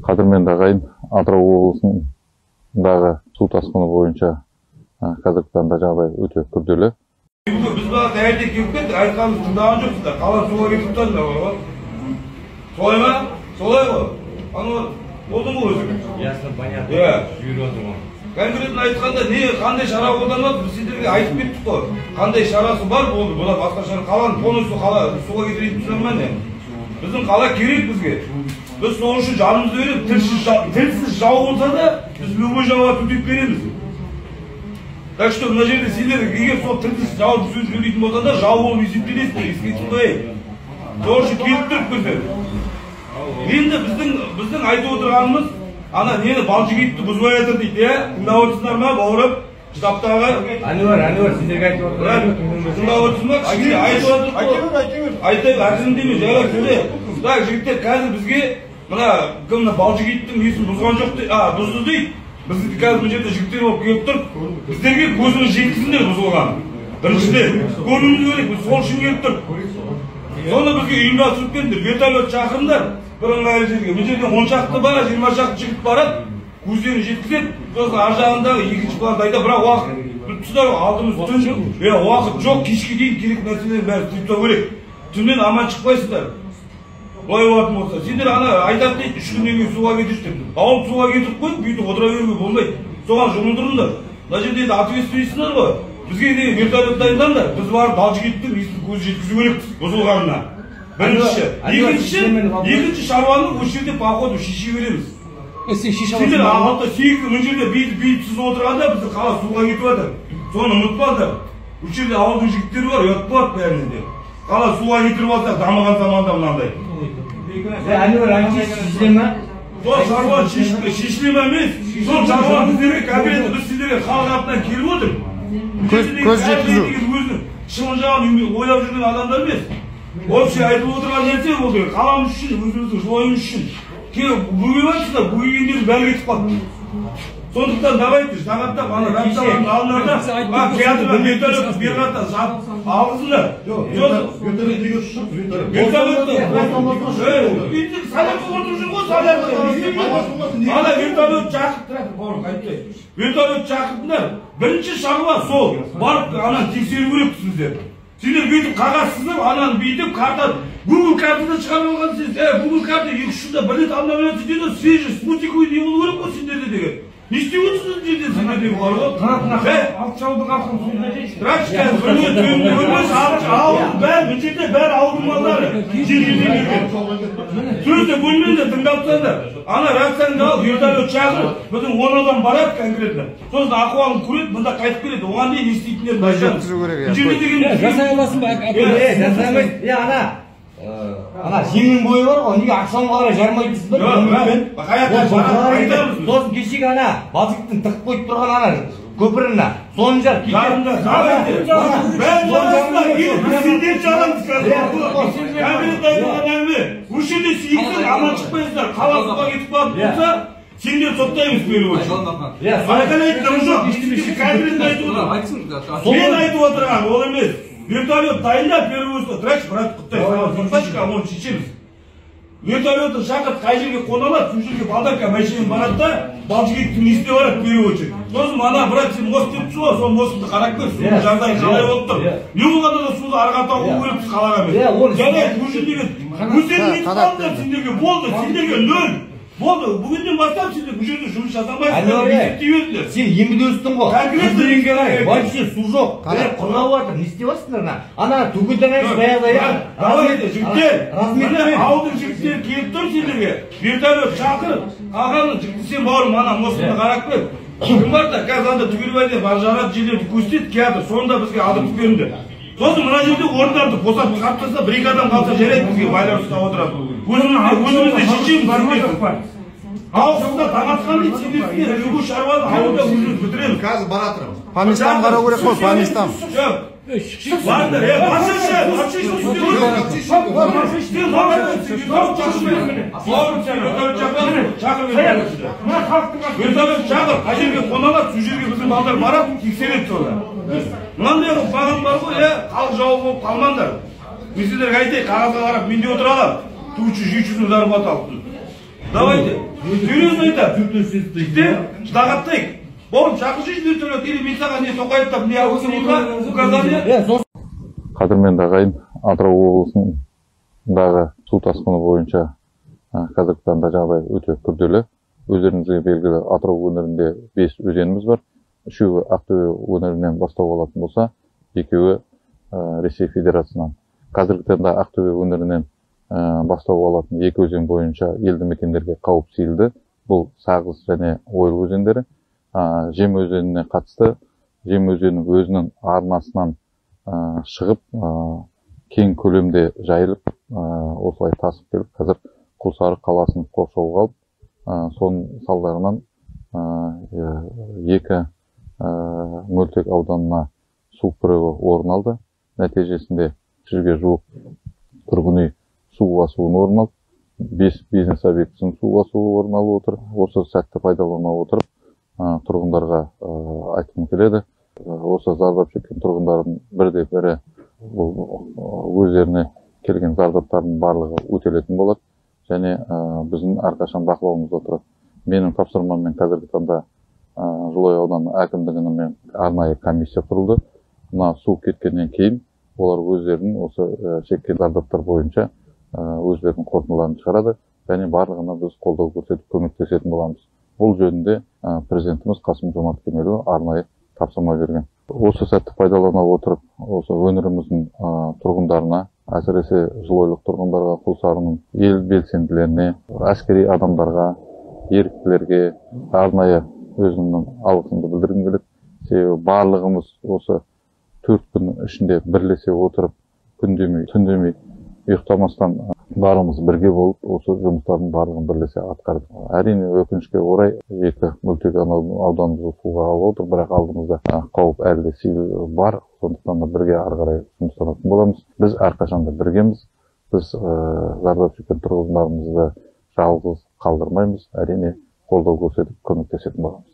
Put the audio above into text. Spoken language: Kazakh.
Қадірменді ағайын, Атырау облысындағы су тасқыны бойынша қазіргі таңда жағдай өте күрделі. Біз бағана таңертең келіп кеттік, айтқанымызды тыңдаған жоқсыздар. Қала суға кетіп тұрсыңдар ғой. Солай ма? Солай ғой. Анау болдың ғой өзің. Ясно, понятно. Иә. Жүйріп отыр ғой. Конкретно айтқанда не, қандай шара қолданылады, біз сендерге айтып кеттік қой. Қандай шарасы бар болды, бұдан басқа шара қаланы полностью қала суға кетіретін түсінер ма не? Біздің қала керек бізге. Біз сол үшін жанымызды беріп, тілсіз жау болса да, біз любой жауға төтеп береміз. Так что мына жерде сендер егер сол тілсіз жауды сөз сөйлейтін болсаңдар, жау болып есептелесіңдер, ескертіп қояйын. Сол үшін келіп тұрып біздер. Енді біздің айтып отырғанымыз, ана нені Балжігитті бұзбай жатыр дейді, иә? Тыңдап отырсыңдар ма, бауырым? Штабтағы. Әнуар, Әнуар, сендерге айтып отырған. Тыңдап отырсың ба? Кішкене айтып отыр. Айтайық, әзілдеме, жайлап сөйле. Так, жігіттер, қазір бізге мына кім мына Балжігиттің несін бұзған жоқ дейді, бұзды дейді. Біз қазір мына жерде жігіттер болып келіп тұр. Біздерге көзіміз жеткізіңдер бұзылған. Біріншіден, көруіміз керек, біз сол үшін келіп тұр. Соны бізге ұйымдастырып беріңдер, вертолет шақырыңдар бір ыңғайлы жерге. Мына жерден 10 шақты бала, 20 шақты жігіт барады, көздерін жеткізеді. Сосын ар жағындағы екінші планды айтады, бірақ уақыт біліп тұрсыздар ғой, алдымыз түн, уақыт жоқ, кешке дейін керек нәрселердің бәрін істеп тастау керек. Түннен аман шықпайсыздар. Былай болатын болса, сендер ана айтады дейді, 3 күннен кейін суға кетірші деп. Ауыл суға кетіріп қойып, бүйтіп отыра беруге болмайды. Соған жұмылдырыңдар. Мына жерде енді ответственныйсыңдар ғой. Бізге де вертолет дайындаңдар. Біз барып Балжігиттің несін көз жеткізу керекпіз бұзылғанына. Бірінші. Екінші шаруаны осы жерде по ходу шеше береміз. Сендер 6-8 мына жерде бүйтіп сіз отырғанда біздің қала суға кетіп жатыр. Соны ұмытпаңдар. Осы жерде ауылдың жігіттері бар, ұят болады бәріне де. Қала суға кетіріп алсақ, дамыған заманда мынандай. Әнуар, әнші шешіле ме? Сол шаруа шешіле ме емес. Сол шаруа біздерге конкретно біз сіздерге халық атынан келіп отыр. Көз жеткізу. Өзінің шымылжағын ойлап жүрген адамдар емес. Общий айтылып отырған нәрсе ол деген қаламыз үшін, өзіміздің жолымыз үшін. Келіп бөгеп жатсыздар, бөгегендердің бәрі кетіп қалды. Сондықтан давайте сағаттап ана рациялардың алдында театрдан вертолет бері қарата алғызыңдар. Вертолет неге ұшып? Вертолетті солярка отырып жүр ғой, солярка. Ана вертолет шақырып, бауырым, айтпай. Вертолет шақыртыңдар. Бірінші шаруа сол. Барып ананы тексеру керек сіздер. Сендер бүйтіп қағаз сызып, ананы бүйтіп карта, Google картада шығарып алған сіз. Google карта 2-3 жылда бір рет обновляться етеді, свежий спутниковый не болу керек қой сендерде деген. Не істеп отырсыңдар жерде сендер деген бар ғой. Алты жаудың арқын сонда жейсің. Тұрақшы қазір бір минут бөлмес, ауыл бәрі, мына жерде бәрі ауылдың малдары. Жер-жерден келген. Сөзді бөлмеңдер, тыңдап тұрсаңдар. Ана рацияңды ал, вертолет шақыр, біздің 10 адам барады конкретно. Сосын ахуалын көреді, мында қайтып келеді. Оған дейін не істейтіндерін айтамыз. Жеткізу керек, Бұл жерде деген Жасай аласың ба? Жасай алмайсың. Ана жеңнің бойы бар ғой, неге ақшамға қарай жармайтынсыңдар? Сосын кешегі ана Балжігіттің тығып қойып тұрған ана көпіріне, соны жар. Жарымда, давайте. Бәрін жарасыңдар, біз сендерді жарамыз қазір. Конкретно айтылған әңгіме. Осы жерде сендер аман шықпайсыздар. Қала суға кетіп қалатын болса, сендер соттаймыз в первую очередь. Айқайлайтын дым жоқ. Конкретно айтып отырмын. Мен айтып отырған ол емес. Вертолет дайында, первый очередь. Тұрайықшы, брат, құттай, соттайшы, оны шешеміз. Вертолетті шақырт, қай жерге қона алады, сол жерге балдар машинамен барады да, Балжігиттің несіне барады, в первую очередь. Сосын ана, брат, сен мост деп тұрсың ғой, сол мостты қарап көр, судың жағдайы қалай болып тұр. Не болғанда да суды ары қарата қуу керекпіз қалаға емес. Жарайды, ол жердегі өздерің нетіп қалдыңдар, сендерге болды, сендерге нөл. Болды, бүгіннен бастап сендер бұл жерде жұмыс жасамайсыңдар, есептей беріңдер. Сен емді өстің ғой. Конкретно қарай, вообще су жоқ. Бәрі құрғап жатыр. Не істеп жатсыңдар ана? Ана түгілден айтшы баяғыда, иә. Давайте, жігіттер, міне ауылдың жігіттері келіп тұр сендерге. Вертолет шақырып, қалғанын жігіт сен бауырым, ана мостыны қарап көр. Кім бар да, қазір анда Түгелбайда бар жарат жерлерді көрсетеді, келатыр. Соны да бізге алдыртып беріңдер. Сосын мына жерде орындарды босатып шығарып тастап, бір-екі адам қалса жарайды, бізге байлар ұстап отырады. Өзімізде шешеміз. Ауызда таң атқан дейді, сендер любой шаруаны ауылда өзіміз бітіреміз. Қазір бара тұрамыз. По местам қарау керек қой, по местам. Жоқ. Барыңдар, барсайшы, барсайшы, вертолет шақыр, қай жерге қона алады, сол жерге біздің балдар барады, тексереді соны. Мынандай қылып маған бар ғой, халық жауы болып қалмаңдар. Мен сіздерге айтайын, қағазға қарап мен де отыра аламын. 400-700 мың зарплата алыппын. Давайте. Серьезно айтамын. Жігіттер, ждағаттайық. Бауырым, шақыршы вертолет, или мен саған не Тоқаевтан не указание. Қадірменді ағайын, Атырау облысындағы су тасқыны бойынша қазіргі таңда жағдай өте күрделі. Өздеріңізге белгілі, Атырау өңірінде 5 өзеніміз бар. Үшеуі Ақтөбе өңірінен бастау алатын болса, екеуі Ресей Федерациясынан. Қазіргі таңда Ақтөбе өңірінен бастау алатын екі өзен бойынша елді мекендерге қауіп сейілді. Бұл Сағыз және Ойыл өзендері. Жем өзеніне қатысты, Жем өзені өзінің арнасынан шығып, кең көлемде жайылып, осылай тасып келіп, қазір Құлсары қаласын қоршауға алып, соның салдарынан екі мөлтек ауданына су кіруі орын алды. Нәтижесінде 100-ге жуық тұрғын үй су басуын орын алды, 5 бизнес объектісінің су басуы орын алып отыр. Осы сәтті пайдалана отырып, тұрғындарға айтқым келеді. Осы зардап шеккен тұрғындардың бірде бірі өздеріне келген зардаптардың барлығы өтелетін болады және біздің әрқашан бақылауымызда тұрады. Менің тапсырмаммен қазіргі таңда Жылыой ауданы әкімдігімен арнайы комиссия құрылды. Мына су кеткеннен кейін олар өздерінің осы шеккен зардаптар бойынша өздерінің қорытындыларын шығарады және барлығына біз қолдау көрсетіп көмектесетін боламыз. Бұл жөнінде президентіміз Қасым-Жомарт Кемелұлы арнайы тапсырма берген. Осы сәтті пайдалана отырып, осы өңіріміздің тұрғындарына, әсіресе жылойлық тұрғындарға, Құлсарының ел белсенділеріне, әскери адамдарға, еріктілерге арнайы өзімнің алғысымды білдіргім келеді. Себебі барлығымыз осы 4 күн ішінде бірлесе отырып, күн демей, түн демей, ұйықтамастан барлығымыз бірге болып, осы жұмыстардың барлығын бірлесе атқардық. Әрине, өкінішке орай екі мөлтек ауданымызды суға алып отыр, бірақ алдымызда қауіп әлі де сейіл бар, сондықтан да бірге ары қарай жұмыстанатын боламыз. Біз әрқашан да біргеміз, біз зардап шеккен тұрғындарымызды жалғыз қалдырмаймыз, әрине қолдау көрсетіп көмектесетін боламыз.